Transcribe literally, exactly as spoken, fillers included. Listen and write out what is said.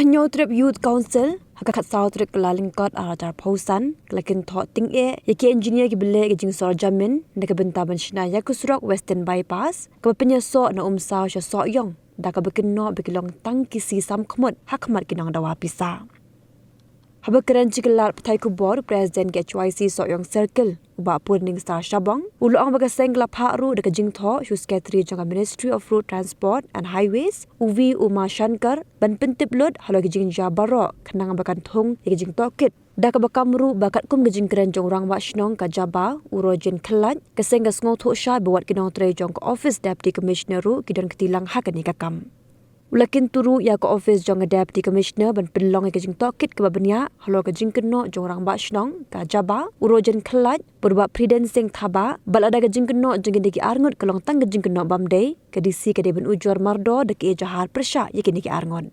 Hynñiewtrep Youth Council ha ka khatsaw tarik Kyllalyngkot arhajar arphew san ka la kynthoh tyngeh ïa ki engineer kiba leh ïa ka jingsor jamin na ka bynta ban shna ïa ka surok Western Bypass kaba pynïasoh na Umsaw sha Sohiong, da kaba kynnoh ba ki long tang ki shisam khmut ha khmat ki nongdawa pisa. Haba kren sha ki lad pathai khubor, President ka H Y C Sohiong Circle, u Bah Purningstar Shabong, u la ong ba ka seng ka la phah ruh da ka jingthoh sha u Secretary jong ka Ministry of Road Transport and Highways, u V Uma Shankar, ban pyntip lut halor ki jingjia baroh khnang ba kan thung ïa ka jingtohkit. Da kaba kam ruh ba katkum ka jingkren jong u Rangbah Shnong ka Jaba, u Rojen Khyllait, ka seng ka sngewthuh shai ba wat ki nongtrei jong ka Office Deputy Commissioner ruh ki don kti lang ha kane ka kam. U la kyntu ruh ïa ka Office jong ka Deputy Commissioner ban pynlong ïa ka jingtohkit kaba bniah halor ka jingkynnoh jong u Rangbah Shnong ka Jaba, u Rojen Khyllait, bad u Bah Prudence Singh Thabah, ba lada ka jingkynnoh jong kine ki arngut ka long tang ka jingkynnoh bymdei, ka D C ka dei ban ujor mardor da ka ejahar pyrshah ïa kine ki arngut.